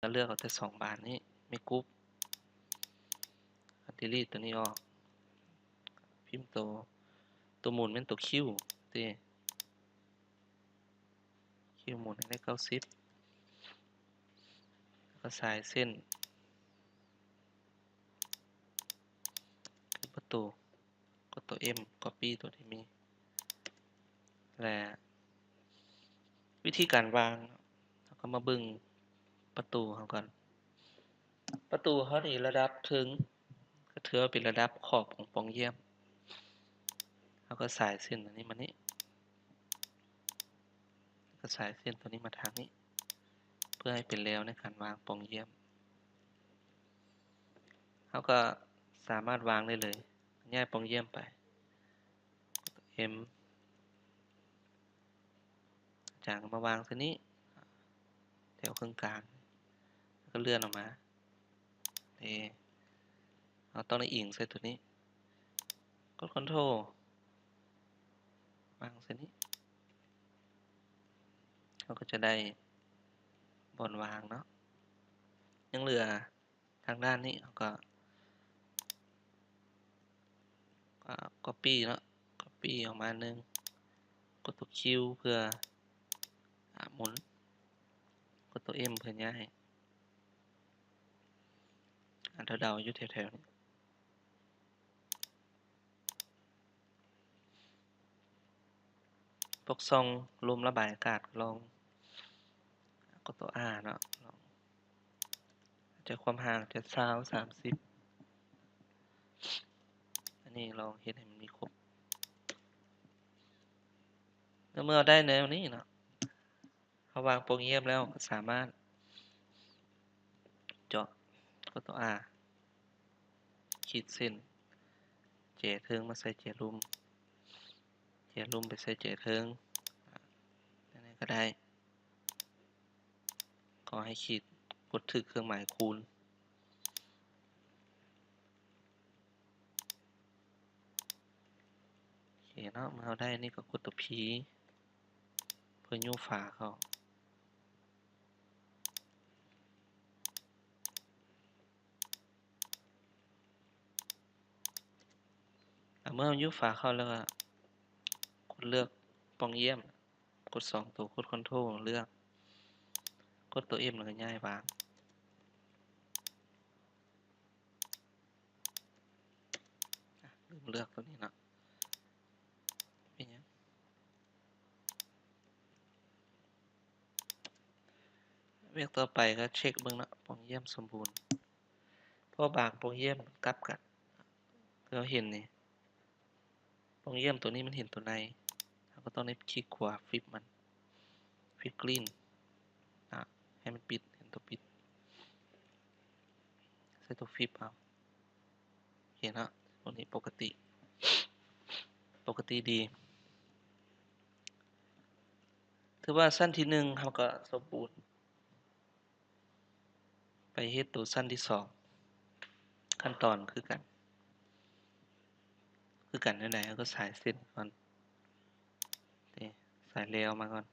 ກໍເລືອກເອົາແຕ່ສອງບານນີ້ ມີກຸ່ມ ດີລີດໂຕນີ້ອອກ ພິມໂຕ ໂຕໝູນແມ່ນໂຕຄິວເດ້ ຄິວໝູນໃຫ້ໄດ້ເກົ້າສິບ ແລ້ວກໍສາຍເສັ້ນ ຄືປະຕູ ກົດຕົວເອັມ ກັອບປີ້ຕົວທີ່ມີ ແລະ ວິທີການວາງ ເຮົາກໍມາເບິ່ງປະຕູເຮົາກ່ອນ. ປະຕູເຮົານີ້ລະດັບເທິງ ກໍຖືວ່າເປັນລະດັບຂອບຂອງປ່ອງຢ້ຽມ. ເຮົາກໍສາຍເສັ້ນຕົວນີ້ມານີ້ ກໍສາຍເສັ້ນຕົວນີ້ມາທາງນີ້ ເພື່ອໃຫ້ເປັນແລວໃນການວາງປ່ອງຢ້ຽມ. ເຮົາກໍສາມາດວາງໄດ້ເລີຍ ຍ້າຍປ່ອງຢ້ຽມໄປ ເອັມ ຈາງມາວາງຕົວນີ້ ແຖວເຄິ່ງກາງ ແລ້ວກໍເລື່ອນອອກມາ ເອ ເຮົາຕ້ອງໄດ້ອີງໃສ່ຕົວນີ້ ກົດຄອນໂທຣ ວາງໃສ່ນີ້ ເຮົາກໍຈະໄດ້ບ່ອນວາງເນາະ. ຍັງເຫຼືອທາງດ້ານນີ້ ເຮົາກໍ ກໍກັອບປີ້ເນາະ ກັອບປີ້ອອກມາໜຶ່ງ ກົດຕົວຄິວເພື່ອ ອາ ໝູນ ກົດຕົວເອັມເພື່ອຍ້າຍ ອາ ເດົາໆຢູ່ແຖວໆນີ້ ພວກຊ່ອງລົມລະບາຍອາກາດ ລອງກົດຕົວອາເນາະ ລອງ ຈະຄວາມຫ່າງຈະຊາວ ສາມສິບ ອັນນີ້ລອງເຮັດໃຫ້ມັນມີຄົບ ແລ້ວເມື່ອໄດ້ແນວນີ້ເນາະ ເຮົາວາງປ່ອງຢ້ຽມແລ້ວ ກໍສາມາດເຈາະ ກົດຕົວອາ ຂີດເສັ້ນ ແຈເທິງມາໃສ່ແຈລຸ່ມ ແຈລຸ່ມໄປໃສ່ແຈເທິງ ແນວໃດກໍໄດ້ ຂໍໃຫ້ຂີດ ກົດຖືກເຄື່ອງໝາຍຄູນ ໂອເຄເນາະ. ເມື່ອເຮົາໄດ້ນີ້ກໍກົດຕົວພີ ເພື່ອຍູ້ຝາເຂົ້າ ອາ ເມື່ອເຮົາຍູ້ຝາເຂົ້າແລ້ວກໍກົດເລືອກປ່ອງຢ້ຽມ ກົດສອງໂຕ ກົດຄອນໂທຣ ເລືອກ ກົດຕົວເອັມ ແລ້ວກໍຍ້າຍວາງ. ອ່ະ ລືມເລືອກຕົວນີ້ເນາະ ເປັນຫຍັງ? ວຽກຕໍ່ໄປກໍເຊັກເບິ່ງເນາະ ປ່ອງຢ້ຽມສົມບູນ ເພາະບາງປ່ອງຢ້ຽມມັນກັບກັນ ຄືເຮົາເຫັນນີ້ ປ່ອງຢ້ຽມຕົວນີ້ມັນເຫັນຕົວໃນ ເຮົາກໍຕ້ອງໄດ້ຄລິກຂວາ ຟລິບມັນ ຟລິບກຣີນ ອາ ໃຫ້ມັນປິດ ເຫັນຕົວປິດ ໃສ່ຕົວຟລິບເອົາ ໂອເຄເນາະ ພວກນີ້ປົກກະຕິ ປົກກະຕິດີ ຖືວ່າຊັ້ນທີໜຶ່ງເຮົາກໍສົມບູນ. ໄປເຮັດໂຕຊັ້ນທີສອງ ຂັ້ນຕອນຄືກັນ ຄືກັນແນວໃດ ເຮົາກໍສາຍເສັ້ນກ່ອນ ສາຍແລວມາກ່ອນ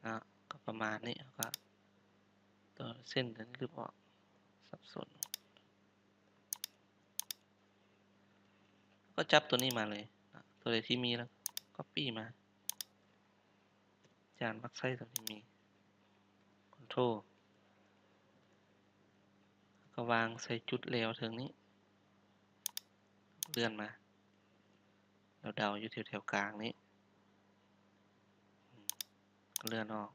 ເນາະ ກໍປະມານນີ້ ເຮົາກໍ ຕົວເສັ້ນຕົວນີ້ລຶບອອກ ສັບສົນ ກໍຈັບຕົວນີ້ມາເລີຍເນາະ ຕົວໃດທີ່ມີແລ້ວກັອບປີ້ມາ ອາຈານມັກໃຊ້ຕົວທີ່ມີ ຄອນໂທຣ ກໍວາງໃສ່ຈຸດແລວເທິງນີ້ ເລື່ອນມາ ເດົາໆຢູ່ແຖວໆກາງນີ້ ອືມ ເລື່ອນອອກ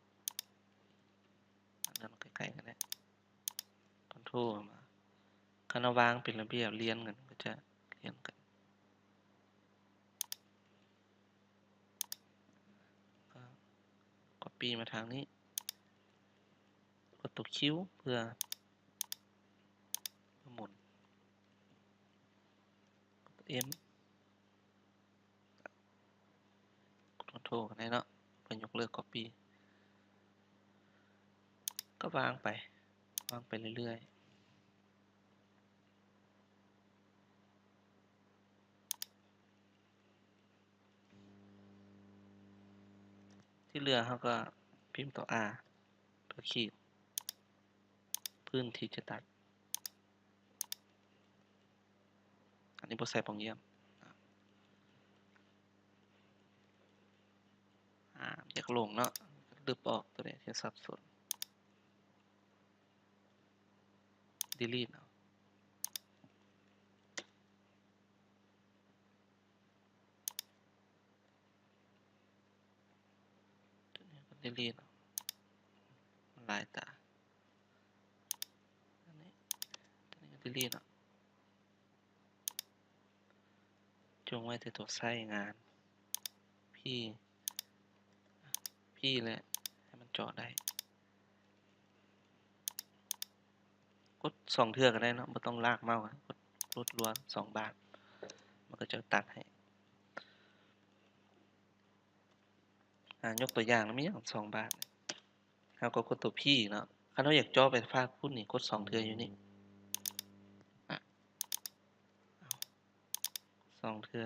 ເລື່ອນອອກໃກ້ໆກັນແຫຼະ ຄອນໂທຣມາ ຄັນເຮົາວາງເປັນລະບຽບລຽນກັນ ມັນກໍຈະລຽນກັນ ກໍກັອບປີ້ມາທາງນີ້ ກົດຕົວຄິວເພື່ອ ເພື່ອໝູນ ກົດຕົວເອັມ ກົດຄອນໂທຣກໍໄດ້ເນາະ ເພື່ອຍົກເລີກກັອບປີ້ ກໍວາງໄປ ວາງໄປເລື້ອຍໆ. ໂອເຄ ທີ່ເຫຼືອເຮົາກໍພິມຕົວ R ເພື່ອຂີດພື້ນທີ່ຈະຕັດ. ອັນນີ້ບໍ່ໃສ່ປ່ອງຢ້ຽມ. ອາ ຢາກລົງເນາະ, ລຶບອອກ ຕົວນີ້ທີ່ສັບສົນ. Delete ເອົາ. ຕົວນີ້ກໍ delete ເອົາ. ມັນຫຼາຍຕາ. ຕົວນີ້ ຕົວນີ້ກໍ delete ເອົາ. ຈົ່ງໄວ້ແຕ່ຕົວໃຊ້ງານ P P ແຫຼະ ໃຫ້ມັນເຈາະໄດ້. ກົດສອງເທື່ອກໍໄດ້ເນາະ, ບໍ່ຕ້ອງລາກເມົາສ໌, ກົດລົດລວມສອງບາດ ມັນກໍຈະຕັດໃຫ້. ອາ ຍົກຕົວຢ່າງນະ ມີຫຍັງສອງບາດ ເຮົາກໍກົດຕົວ P ເນາະ. ຄັນເຮົາຢາກເຈາະໄປຟາກພຸ້ນນີ້ ກົດສອງເທື່ອຢູ່ນີ້ ອາ ສອງເທື່ອ.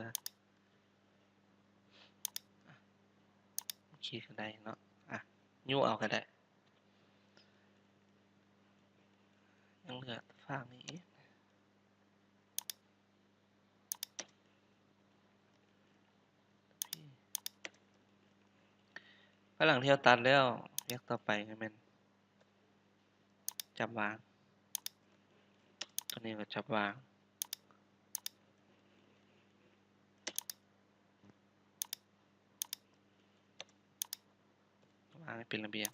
ອາ ໂອເຄກໍໄດ້ເນາະ. ອາ ຍູ້ເອົາກໍໄດ້. ຍັງເຫຼືອຟາກນີ້ອີກ. ພາຍຫຼັງທີ່ເຮົາຕັດແລ້ວ ວຽກຕໍ່ໄປກໍແມ່ນຈັບວາງ. ຕົວນີ້ກໍຈັບວາງ. ວາງໃຫ້ເປັນລະບຽບ.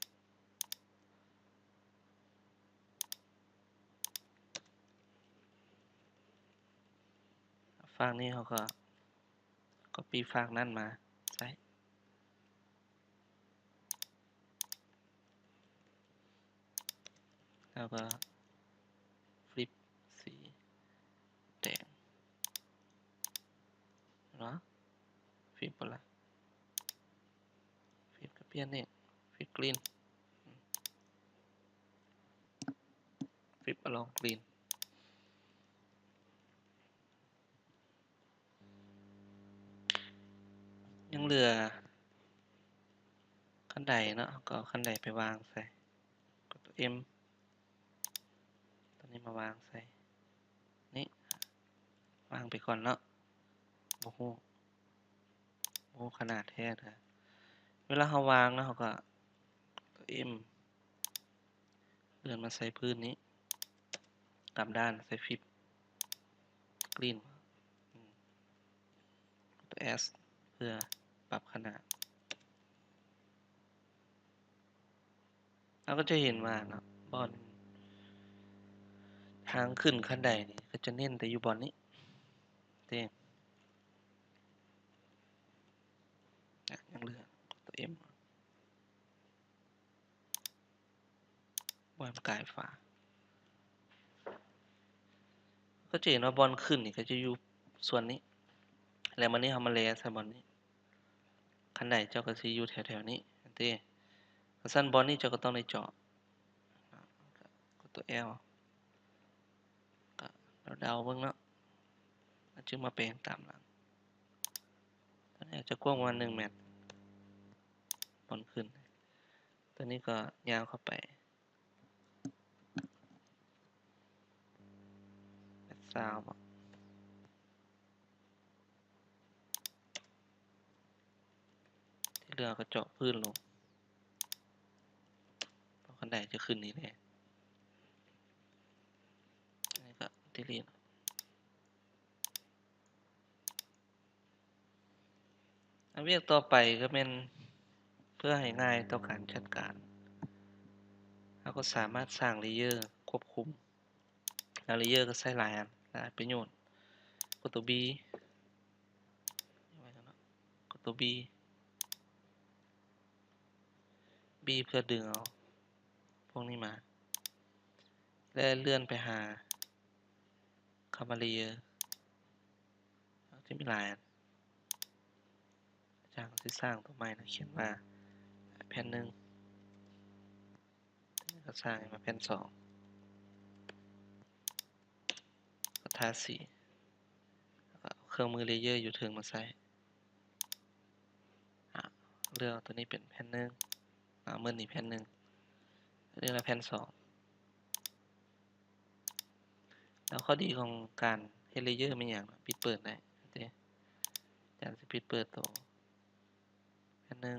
ຟາກນີ້ເຮົາກໍ copy ຟາກນັ້ນມາໃສ່ ແລ້ວກໍ flip ສີແດງເນາະ. Flip ບໍ່ລະ? Flip ກໍປ່ຽນນີ້ flip green. Flip along green. ຍັງເຫຼືອຄັນໄດເນາະ, ເຮົາກໍເອົາຄັນໄດໄປວາງໃສ່ ກົດຕົວ M ຕົວນີ້ມາວາງໃສ່ນີ້ ວາງໄປກ່ອນເນາະ. ບໍ່ຮູ້ ບໍ່ຮູ້ຂະໜາດແທ້ເດີ. ເວລາເຮົາວາງເນາະ ເຮົາກໍຕົວ M ເລື່ອນມາໃສ່ພື້ນນີ້ ກັບດ້ານໃສ່ flip green ຕົວ S ເພື່ອປັບຂະໜາດ. ເຮົາກໍຈະເຫັນວ່າເນາະ ບ່ອນທາງຂຶ້ນຂັ້ນໄດນີ້ ກໍຈະເນັ້ນແຕ່ຢູ່ບ່ອນນີ້ເດ້. ອະ ຍັງເຫຼືອຕົວ M ບໍ່ໃຫ້ມັນກາຍຝາ. ກໍຈະເຫັນວ່າບ່ອນຂຶ້ນນີ້ກໍຈະຢູ່ສ່ວນນີ້ ແລ້ວມື້ນີ້ເຮົາມາແລໃສ່ບ່ອນນີ້. ຄັນໄດເຈົ້າກໍຊິຢູ່ແຖວໆນີ້ເດ້. ຄັນຊັ້ນບ່ອນນີ້ເຈົ້າກໍຕ້ອງໄດ້ເຈາະ ກົດຕົວ L ກໍເດົາໆເບິ່ງເນາະ ແລ້ວຈຶ່ງມາແປງຕາມຫຼັງ. ຕົວນີ້ຈະກວ້າງປະມານໜຶ່ງແມັດ ບ່ອນຂຶ້ນ. ຕົວນີ້ກໍຍາວເຂົ້າໄປ ແມັດຊາວບໍ? ທີ່ເຫຼືອກໍເຈາະພື້ນລົງ ເພາະຄັນໄດຈະຂຶ້ນນີ້ແຫຼະ. ອັນນີ້ກໍ delete. ອາ ວຽກຕໍ່ໄປກໍແມ່ນເພື່ອໃຫ້ງ່າຍຕໍ່ການຈັດການ ເຮົາກໍສາມາດສ້າງ layer ຄວບຄຸມ. ແລ້ວ layer ກໍໃຊ້ຫຼາຍອັນ ຫຼາຍປະໂຫຍດ. ກົດຕົວ B ກົດຕົວ B B ເພື່ອດຶງເອົາພວກນີ້ມາ ແລະ ເລື່ອນໄປຫາຄຳວ່າ layer ຈະມີຫຼາຍອັນ. ອາຈານກໍຊິສ້າງຕົວໃໝ່ນະ ຂຽນວ່າແຜ່ນໜຶ່ງ ກໍສ້າງມາແຜ່ນສອງ ກໍທາສີ ແລ້ວກໍເອົາເຄື່ອງມື layer ຢູ່ເທິງມາໃສ່. ອາ ເລືອກເອົາຕົວນີ້ເປັນແຜ່ນໜຶ່ງ ເອົາເໝິດນີ້ແຜ່ນໜຶ່ງ ເລືອກແລ້ວແຜ່ນສອງ. ແລ້ວຂໍ້ດີຂອງການເຮັດເລເຢີແມ່ນຫຍັງ? ປິດເປີດໄດ້ເດ້. ອາຈານຊິປິດເປີດໂຕແຜ່ນໜຶ່ງ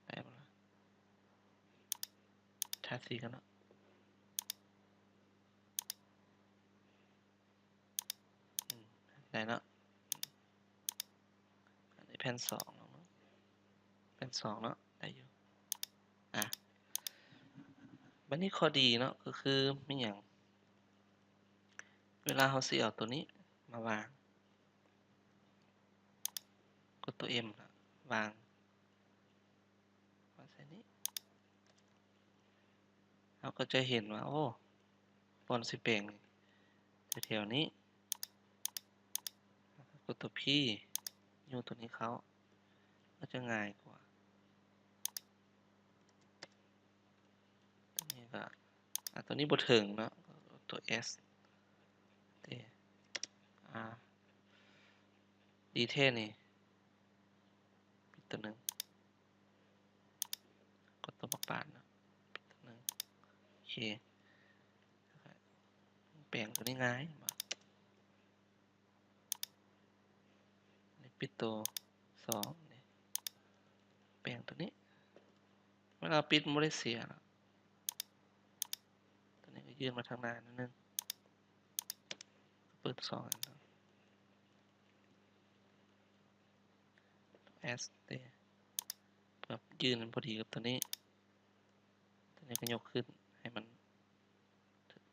ໄດ້ບໍ່ລະ? ທາສີກັນເນາະ. ອືມ ໄດ້ເນາະ ອັນນີ້ແຜ່ນສອງເນາະ ແຜ່ນສອງເນາະ ໄດ້ຢູ່. ອ່າ ບັດນີ້ຂໍ້ດີເນາະ ກໍຄືມີຫຍັງ? ເວລາເຮົາຊິເອົາຕົວນີ້ມາວາງ ກົດຕົວ M ລະວາງ ວາງໃສ່ນີ້ ເຮົາກໍຈະເຫັນວ່າ ໂອ້ ບ່ອນຊິແປງແຖວໆນີ້ ກົດຕົວ P ຍູ້ຕົວນີ້ເຂົ້າ ກໍຈະງ່າຍກວ່າ. ຕົວນີ້ກໍ ອ່າ ຕົວນີ້ບໍ່ເຖິງເນາະ ຕົວ S ເດ້ ອ່າ ດີແທ້ນີ້ ປິດຕົວໜຶ່ງ ກົດຕົວປະປານເນາະ ປິດຕົວໜຶ່ງ ໂອເຄ ແປງຕົວນີ້ງ່າຍ ນີ້ປິດໂຕສອງ ນີ້ແປງຕົວນີ້ ເວລາປິດມັນບໍ່ໄດ້ເສຍ ຕົວນີ້ກໍຍື່ນມາທາງໜ້າໜ້ອຍໜຶ່ງ ເປີດສອງອັນ S ເດ້ ເພື່ອຍື່ນໃຫ້ມັນພໍດີກັບຕົວນີ້ ຕົວນີ້ກໍຍົກຂຶ້ນໃຫ້ມັນ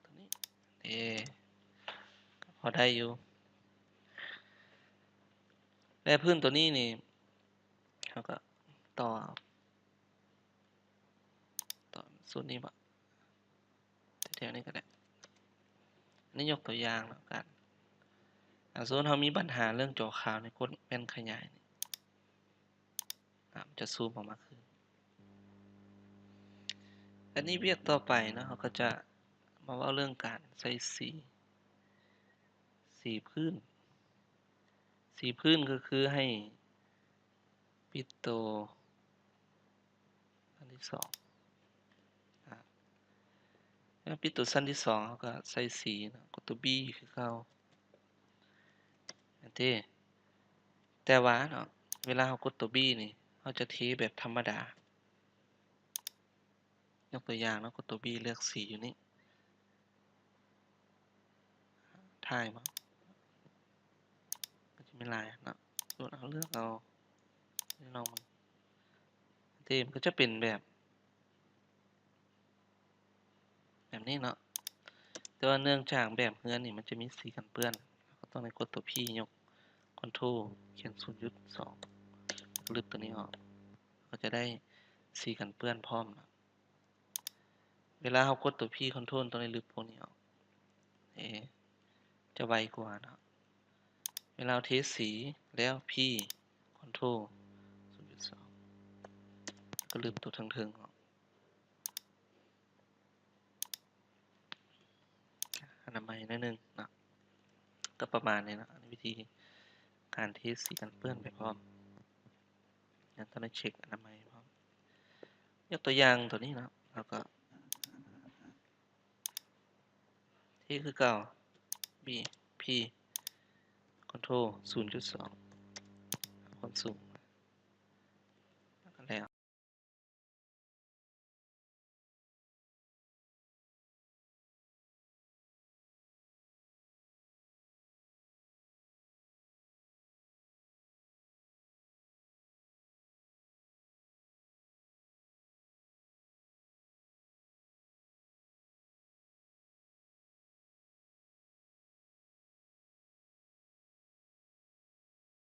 ຕົວນີ້ ເອີ ກໍພໍໄດ້ຢູ່ ແລະພື້ນຕົວນີ້ນີ້ ເຮົາກໍຕໍ່ເອົາ ຕໍ່ຊຸດນີ້ບໍ ແຖວໆນີ້ກໍໄດ້ ອັນນີ້ຍົກຕົວຢ່າງແລ້ວກັນ ອາ ສົມມຸດເຮົາມີບັນຫາເລື່ອງຈໍຂາວໃນກົດແວ່ນຂະຫຍາຍນີ້ ອາ ມັນຈະຊູມອອກມາຄືນ ອັນນີ້ວຽກຕໍ່ໄປເນາະ ເຮົາກໍຈະມາເວົ້າເລື່ອງການໃສ່ສີ ສີພື້ນ ສີພື້ນກໍຄືໃຫ້ປິດໂຕ ອັນທີສອງ ອາ ແລ້ວປິດໂຕຊັ້ນທີສອງ ເຮົາກໍໃສ່ສີເນາະ ກົດຕົວ B ຄືເກົ່າ ແມ່ນຕິ ແຕ່ວ່າເນາະ ເວລາເຮົາກົດຕົວ B ນີ້ ເຮົາຈະເທແບບທຳມະດາ ຍົກຕົວຢ່າງເນາະ ກົດຕົວ B ເລືອກສີຢູ່ນີ້ ຖ່າຍບໍ່ ມັນຈະມີຫຼາຍເນາະ ສົມມຸດເຮົາເລືອກເອົາ ລອງເບິ່ງ ເດ້ ມັນກໍຈະເປັນແບບ ແບບນີ້ເນາະ ແຕ່ວ່າເນື່ອງຈາກແບບເຮືອນນີ້ມັນຈະມີສີກັນເປື້ອນ ເຮົາກໍຕ້ອງໄດ້ກົດຕົວ P ຍົກ Ctrl ຂຽນ ສູນຈຸດສອງ ລຶບຕົວນີ້ອອກ ກໍຈະໄດ້ສີກັນເປື້ອນພ້ອມເນາະ. ເວລາເຮົາກົດຕົວ P Ctrl ຕ້ອງໄດ້ລຶບພວກນີ້ອອກ ເອ ຈະໄວກວ່າເນາະ. ເວລາເຮົາເທສີແລ້ວ P Ctrl ສູນຈຸດສອງ ກໍລຶບຕົວເທິງໆອອກ. ອະນາໄມໜ້ອຍໜຶ່ງເນາະ ກໍປະມານນີ້ເນາະ ອັນນີ້ວິທີການເທສີກັນເປື້ອນໄປພ້ອມ ຍັງຕ້ອງໄດ້ເຊັກອະນາໄມພ້ອມ. ຍົກຕົວຢ່າງຕົວນີ້ເນາະ ເຮົາກໍເທຄືເກົ່າ B P Ctrl ສູນຈຸດສອງ ຄວາມສູງ